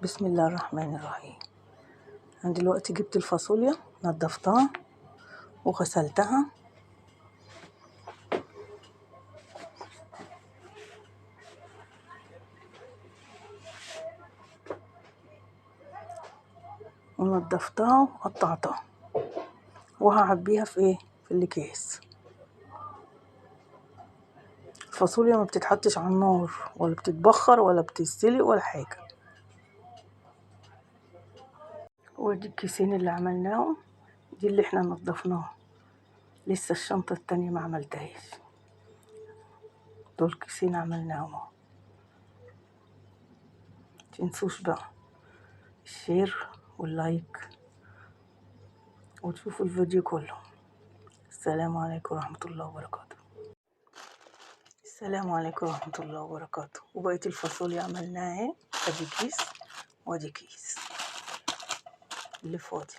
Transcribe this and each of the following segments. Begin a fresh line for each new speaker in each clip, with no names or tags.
بسم الله الرحمن الرحيم. انا دلوقتي جبت الفاصوليا، نضفتها وغسلتها، ونضفتها وقطعتها، وهعبيها في ايه؟ في الاكياس. الفاصوليا ما بتتحطش على النار ولا بتتبخر ولا بتتسلق ولا حاجة. ودي الكيسين اللي عملناهم، دي اللي احنا نضفناها، لسه الشنطة التانية ما عملتهاش. دول كيسين عملناهم اهو. متنسوش بقى ال share وال like وتشوفوا الفيديو كله. السلام عليكم ورحمة الله وبركاته. السلام عليكم ورحمة الله وبركاته. وبقية الفاصوليا عملناها اهي، ادي كيس وادي كيس اللي فاضل.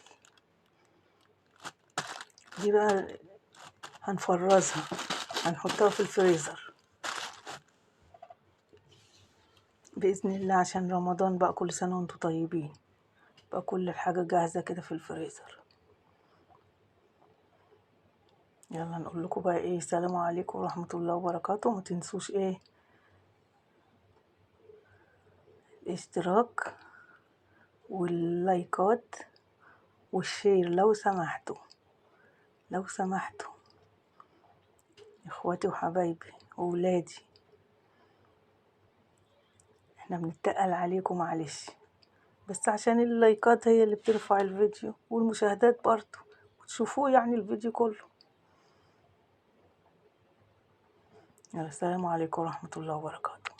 دي بقى هنفرزها، هنحطها في الفريزر بإذن الله عشان رمضان بقى. كل سنة وانتم طيبين، بقى كل الحاجة جاهزة كده في الفريزر. يلا نقول لكم بقى ايه، السلام عليكم ورحمة الله وبركاته. ما تنسوش ايه، الاشتراك واللايكات وال share لو سمحتوا، لو سمحتوا اخواتي وحبايبي وولادي، احنا بنتقل عليكم معلش، بس عشان اللايكات هي اللي بترفع الفيديو والمشاهدات برضو، وتشوفوه يعني الفيديو كله. يلا السلام عليكم ورحمة الله وبركاته.